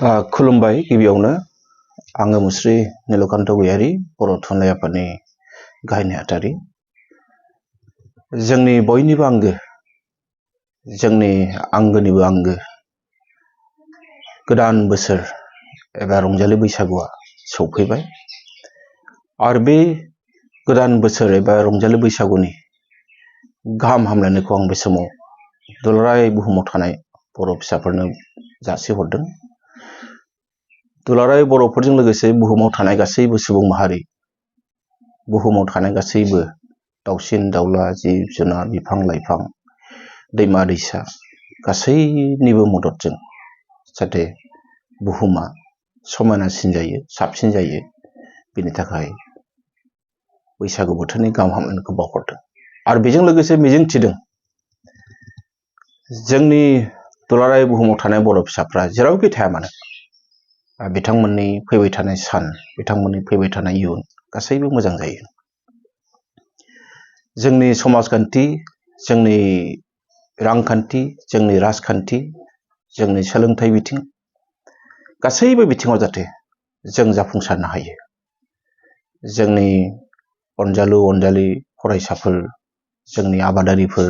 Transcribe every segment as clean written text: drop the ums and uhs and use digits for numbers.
खुलुमबाय गिबियावनो आङो मुस्रि नीलकान्त गयारी बर' थुनलाइ आफादनि गाहाय नेहाथारि। जोंनि बयनिबो आंगो, जोंनि आंगोनिबो आंगो गोदान बोसोर एबा रंजालि बैसागुआ सौफैबाय आरो बे गोदान बोसोर एबा रंजालि बैसागुनि गाहाम हामलायनायखौ आं बे समाव दुलाराय बुहुमाव थानाय बर' फिसाफोरनो जासिहरदों। दुलाराय बर'फोरजों लोगोसे बुहुमाव थानाय गासैबो सुबुं माहारि, बुहुमाव थानाय गासैबो दाउसिन दाउला, जिब जुनार, बिफां लाइफां, दैमा दैसा गासैनिबो मददजों जाहाथे बुहुमा समायनासिन जायो, साबसिन जायो, बेनि थाखाय बैसागु बोथोरनि गाहाम हामलायनायखौ बावहरदों। आरो बेजों लोगोसे मिजिंथिदों जोंनि दुलाराय बुहुमाव थानाय बर' फिसाफ्रा जेरावखि थाया मानो बिथांमोननि फैबाय थानाय सान, बिथांमोननि फैबाय थानाय इयुन गासैबो मोजां जायो। जोंनि समाजखान्थि, जोंनि रांखान्थि, जोंनि राजखान्थि, जोंनि सोलोंथाइ बिथिं गासैबो बिथिङाव जाहाथे जों जाफुंसारनो हायो। जोंनि अनजालु अनजालि फरायसाफोर, जोंनि आबादारिफोर,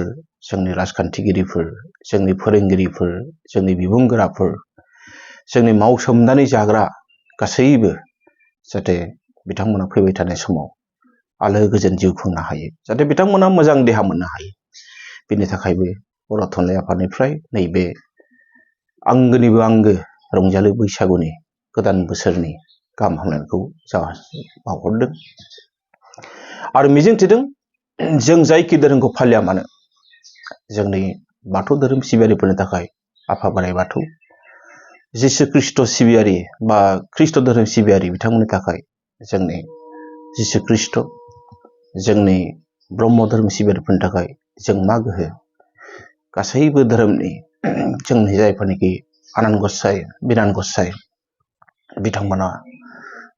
जोंनि राजखान्थिगिरिफोर, जोंनि फोरोंगिरिफोर, जोंनि बिबुंगोराफोर, जोंनि मावसोमनानै जाग्रा गासैबो जाहाथे बिथांमोना फैबाय थानाय समाव आलो गोजोन जिउ खुंनो हायो, जाहाथे बिथांमोना मोजां देहा मोननो हायो। बेनि थाखायबो बर' थुनलाइ आफादनिफ्राय नैबे आंगोनिबो आंगो रंजालि बैसागुनि गोदान बोसोरनि गाहाम हामलायनायखौ बावहरदों आरो मिजिंथिदों जों जायखि धोरोमखौ फालिया मानो, जोंनि बाथौ धोरोम सिबियारिफोरनि थाखाय आफा बोराइ बाथौ, जिसु ख्रिस्ट सिबियारि बा ख्रिस्ट धोरोम सिबियारि बिथांमोननि थाखाय जोंनि जिसु ख्रिस्ट, जोंनि ब्रह्म धोरोम सिबियारिफोरनि थाखाय जों मा गोहो, गासैबो धोरोमनि जोंनि जायफोरनिखि आनान गसाइ, बिनान गसाइ बिथांमोना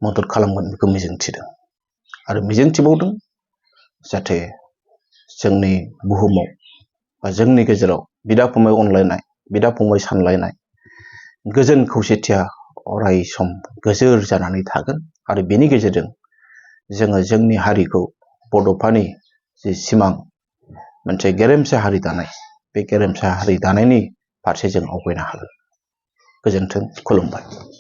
मदद खालामगोन बेखौ मिजिंथिदों आरो मिजिंथिबावदों जाहाथे जोंनि बुहुमाव बा जोंनि गेजेराव बिदा फंबाय अनलायनाय, बिदा फंबाय सानलायनाय, गोजोन खौसेथिया अराय सम गोजोर जानानै थागोन आरो बेनि गेजेरजों जोङो जोंनि हारिखौ बड'फानि जि सिमां मोनसे गेरेमसा हारि दानाय, बे गेरेमसा हारि दानायनि फारसे जों आवगायनो हागोन। गोजोन्थों, खुलुमबाय।